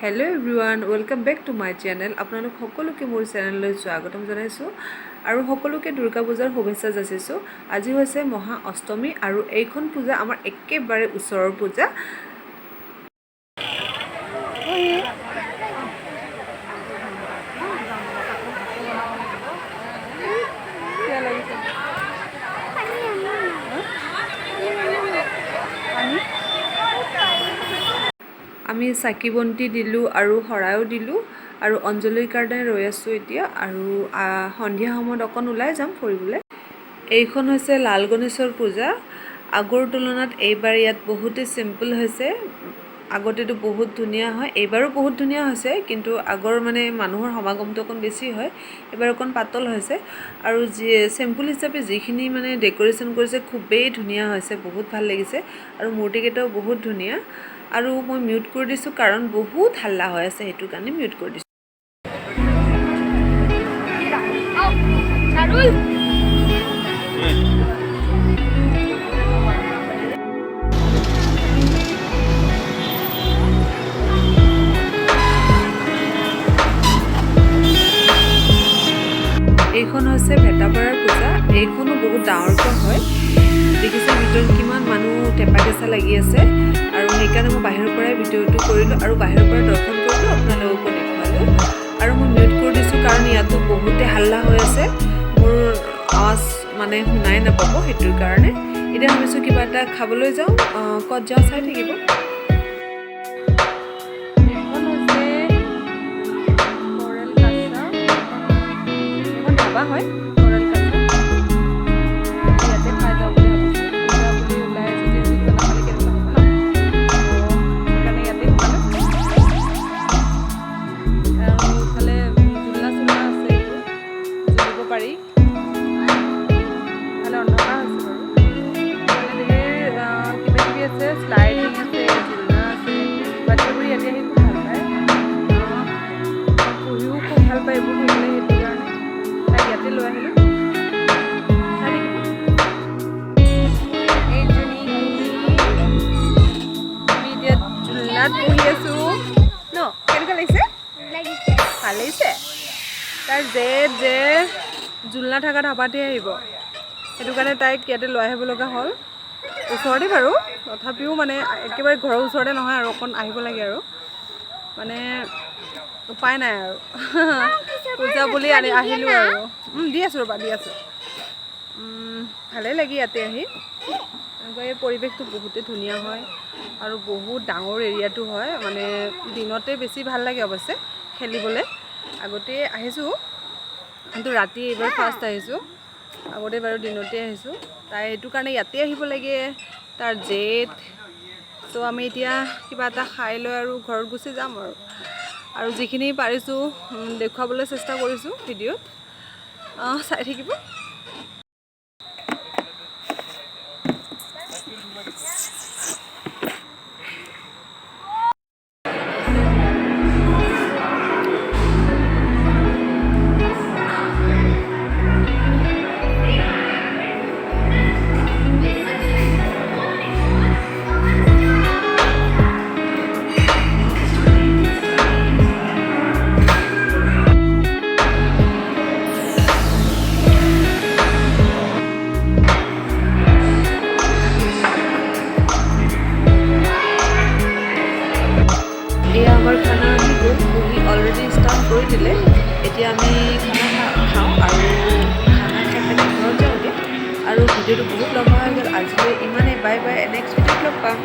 Hello everyone, welcome back to my channel. আপোনালোক সকলোকে মোৰ চেনেললৈ স্বাগতম জনাইছোঁ আৰু সকলোকে দুৰ্গা পূজাৰ শুভেচ্ছা যাচিছোঁ। আজি হৈছে মহা অষ্টমী আৰু এইখন পূজা আমাৰ একেবাৰে ওচৰৰ পূজা। আমি চাকি বন্তি দিলোঁ আৰু শৰাইও দিলোঁ আৰু অঞ্জলিৰ কাৰণে ৰৈ আছোঁ এতিয়া আৰু সন্ধিয়া সময়ত অকণ ওলাই যাম ফুৰিবলৈ। এইখন হৈছে লাল গণেশৰ পূজা। আগৰ তুলনাত এইবাৰ ইয়াত বহুতেই চিম্পল হৈছে। আগতেতো বহুত ধুনীয়া হয়, এইবাৰো বহুত ধুনীয়া হৈছে, কিন্তু আগৰ মানে মানুহৰ সমাগমটো অকণ বেছি হয়, এইবাৰ অকণ পাতল হৈছে। আৰু যি চিম্পল হিচাপে যিখিনি মানে ডেক'ৰেশ্যন কৰিছে, খুবেই ধুনীয়া হৈছে, বহুত ভাল লাগিছে আৰু মূৰ্তিকেইটাও বহুত ধুনীয়া। আৰু মই মিউট কৰি দিছোঁ, কাৰণ বহুত হাল্লা হৈ আছে, সেইটো কাৰণে মিউট কৰি দিছোঁ। দাৰুল। এইখন হৈছে ভেটাপাৰাৰ পূজা। এইখনো বহুত ডাঙৰকৈ হয়। দেখিছে, ভিতৰত কিমান মানুহ ঠেপা কেঁচা লাগি আছে আৰু সেইকাৰণে মই বাহিৰৰ পৰাই ভিডিঅ'টো কৰিলোঁ আৰু বাহিৰৰ পৰা দৰ্শন কৰিলোঁ, আপোনালোককো দেখুৱালোঁ। আৰু মই মিউট কৰি দিছোঁ, কাৰণ ইয়াতো বহুতে হাল্লা হৈ আছে, মোৰ আৱাজ মানে শুনাই নাপাব সেইটোৰ কাৰণে। এতিয়া ভাবিছোঁ কিবা এটা খাবলৈ যাওঁ। ক'ত যাওঁ চাই থাকিব। এইখন হৈছে কৰেল কাছা। এখন ধাবা হয়, কৰেল কাছা। ইয়াতে খাই যাওঁ বুলি ভাবিছোঁ। পূজা বুলি ওলাই আহিছোঁ যিহেতু, কিবা নাখালে কেনেকুৱা হ'ব ন? তো সেইকাৰণে ইয়াতে সোমালোঁ। আৰু ইফালে জোলনা চোলনা আছে, এইবোৰ জুলিব পাৰি। ইফালে অন্ধকাৰ হৈছে বাৰু। ইফালে ধেৰ কিবা কিবি আছে, শ্লাইডিং আছে, জোলনা আছে। বাচ্ছাবোৰ ইয়াতে আহি খুব ভাল পায়। পঢ়িও খুব ভাল পায় এইবোৰ থাকিলে, সেইটো কাৰণে তাইক ইয়াতে লৈ আহিলোঁ। চাই থাকিব। এইজনী, আমি এতিয়া জোলনাত বহি আছোঁ ন। কেনেকুৱা লাগিছে? লাগিছে। ভাল লাগিছে। তাৰ জেদ যে জোলনা থকা ধাবাতে আহিব, সেইটো কাৰণে তাইক ইয়াতে লৈ আহিব লগা হ'ল। ওচৰতে বাৰু, তথাপিও মানে একেবাৰে ঘৰৰ ওচৰতে নহয় আৰু, অকণ আহিব লাগে আৰু মানে উপায় নাই আৰু, পূজা বুলি আনি আহিলোঁ আৰু। দি আছোঁ, ৰ'বা, দি আছোঁ। ভালেই লাগে ইয়াতে আহি। এনেকুৱা এই পৰিৱেশটো বহুতেই ধুনীয়া হয় আৰু বহুত ডাঙৰ এৰিয়াটো হয়। মানে দিনতে বেছি ভাল লাগে অৱশ্যে খেলিবলৈ। আগতে আহিছোঁ, কিন্তু ৰাতি এইবাৰ ফাৰ্ষ্ট আহিছোঁ। আগতে বাৰু দিনতে আহিছোঁ। তাই সেইটো কাৰণে ইয়াতে আহিব লাগে, তাৰ জেদ। ত' আমি এতিয়া কিবা এটা খাই লৈ আৰু ঘৰত গুচি যাম আৰু আৰু যিখিনি পাৰিছোঁ দেখুৱাবলৈ চেষ্টা কৰিছোঁ ভিডিঅ'ত, চাই থাকিব। এয়া আমাৰ খানা আহি গ'ল। বহি অলৰেডি ষ্টাৰ্ট কৰি দিলে। এতিয়া আমি খানা খাওঁ আৰু খানা খাই পেলাই ঘৰত যাওঁগৈ। আৰু ভিডিঅ'টো বহুত লম্বা হৈ গ'ল। আজিলৈ ইমানেই। বাই বাই, নেক্সট ভিডিঅ'ত লগ পাম।